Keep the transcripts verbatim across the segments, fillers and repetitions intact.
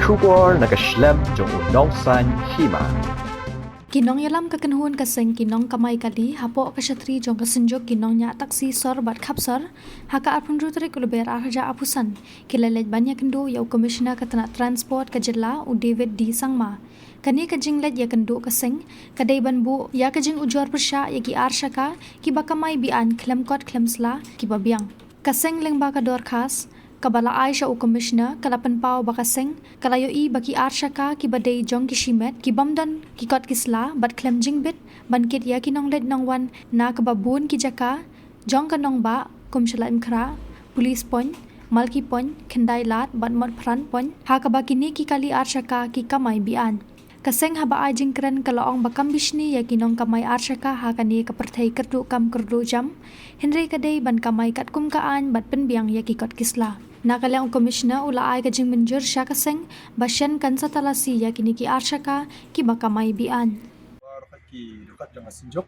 Khubor na ka shlem jong u nongsaiñ hima. Ki nongïalam ka kynhun ka seng ki nongkamai kali hapoh ka shatri jong ka synjuk ki nongñiah taksi sor bad khapsor ha ka arphew hynriew tarik u Lber arhajar arphew san ki la leit ban ïakynduh ïa u Commissioner ka tnat Transport ka jylla u David D Sangma. Kane ka jingleit ïakynduh ka seng ka dei ban buh ïa ka jingujor pyrshah ïa ki ar shaka kiba kamai be-aiñ khlem kot khlem sla kiba biang. Ka seng lyngba ka dorkhas kaba la ai sha u Commissioner ka la pynpaw ba ka seng ka la ïohi ba ki ar shaka kiba dei jong ki shimet ki bym don ki kot ki sla bad khlem jingbit ban kit ïa ki nongleit nongwan na kaba bun ki jaka jong ka nongbah kum sha Laitumkhrah, Police Point, Malki Point, Khyndai Lad bad Motphran Point ha kaba kine ki kali ar shaka ki kamai be-aiñ. Ka seng haba ai jingkren ka la ong ba kam bishni ïa ki nongkamai ar shaka ha kane ka pyrthei kyrduh kam kyrduh jam, hynrei ka dei ban kamai katkum ka aiñ bad pynbiang ïa ki kot ki sla. Na ka liang u Commissioner u la ai ka jingmynjur sha ka seng ba shen kan sa talasi ïa kine ki ar shaka kiba kamai be-aiñ. Baroh ki dkhot jong ka synjuk,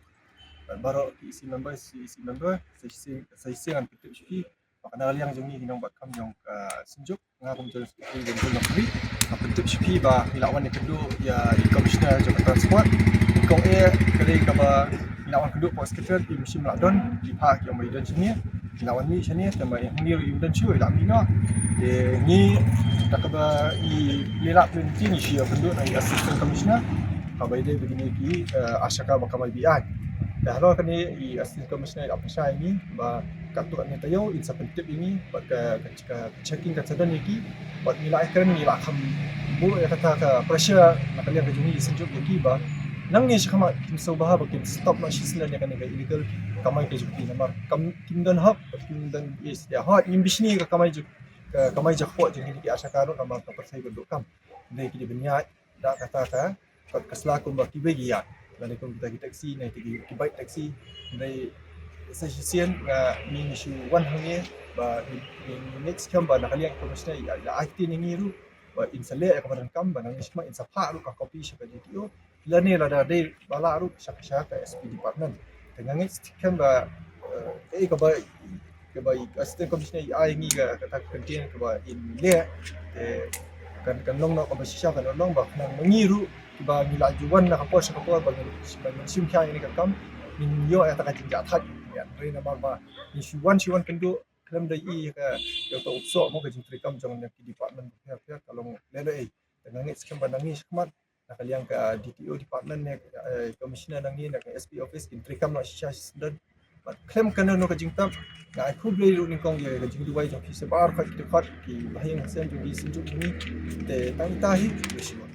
baroh ki E C member, C E C member, sa shisien, sa shisien ngan pyntip sha phi ba na ka liang jong ngi ki nongbah kam jong ka synjuk, nga kum General Secretary jong ka Nongri, nga pyntip sha phi ba ngi la wan ïakynduh ïa i Commissioner jong ka Transport. Kong eh ka dei kaba ngi la wan kynduh pok Secretary, im shym la don, i pa ki ong ba i don shane, ngi la wan mih shane, te ma i hynriew im don shuh, i la mih noh. Te ngi da kaba i leh lap lynti ngi shu ïakynduh na i Assistant Commissioner kaba i dei ba kine ki, eh, ar shaka ba kamai be-aiñ. Te halor kane i Assistant Commissioner i la pynshai ïa ngi ba katto katne taïew in sa pyntip ïa ngi bad ka, ka, ka checking kan sa don ïa ki. Bad ngi la ïakren, ngi la kham buh ïa kata ka pressure na ka liang ka jong ngi i synjuk ïa ki ba nangne shakhmat kin sngewbha ba kin stop noh shisien ïa kane ka illegal kamai ka jong ki namar kam, kim don hok bad kim don ïa sdang hok, ngim bishni ka kamai jong, ka kamai jakpoh jong kine ki ar shaka ruh namar ka pyrthei kyrduh kam. Hynrei ki dei ban ïaid da kata ka kot ka sla kumba kiwei ki ïaid, lane kum kita ki taxi ne kita ki, ki bike taxi. Hynrei sa shisien nga, ngi shu wan hangne ba ngi, ngi, ngi ngeit skhem ba na ka liang ka Commissioner i la ai ktien ïa ngi ruh ba in sa leh ïa kaba donkam, ba nangne shakhmat in sa phah ruh ka copy sha ka D T O, lane lada dei ba lah ruh sha, sha ka S P department. Te nga ngeit skhem ba, eh, eh, kaba, kaba i Assistant Commissioner i ai ngi ka, kata ka kyntien kaba in leh, te kan, kan long noh kaba shisha, kan long ba khnang ma ngi ruh kiba ngi la ju wan na ka por sha ka por ba ngin, ba ngin shim khia ïa kane ka kam, ngin ïoh ïa kata ka jingjahthait. Ïa, hynrei namar ba ngi shu wan, shu wan kynduh khlem da ïohi ïa ka, ïa ka upsoh mo, ka jingtreikam jong ki department bapher bapher ka long lehnohei. Te nga ngeit skhem ba nangne shakhmat na ka liang ka D T O department ne, eh, Commissioner nangne, na ka S P office kin treikam noh shisha shisien. Bad khlem kano kano ka jingtap, nga ai khublei ruh nyngkong ïa ka jingduwai jong phi sa baroh ki dkhot, ki bahaïing hasem jong ki synjuk jong ngi. Te tang ita hi, khublei shibun.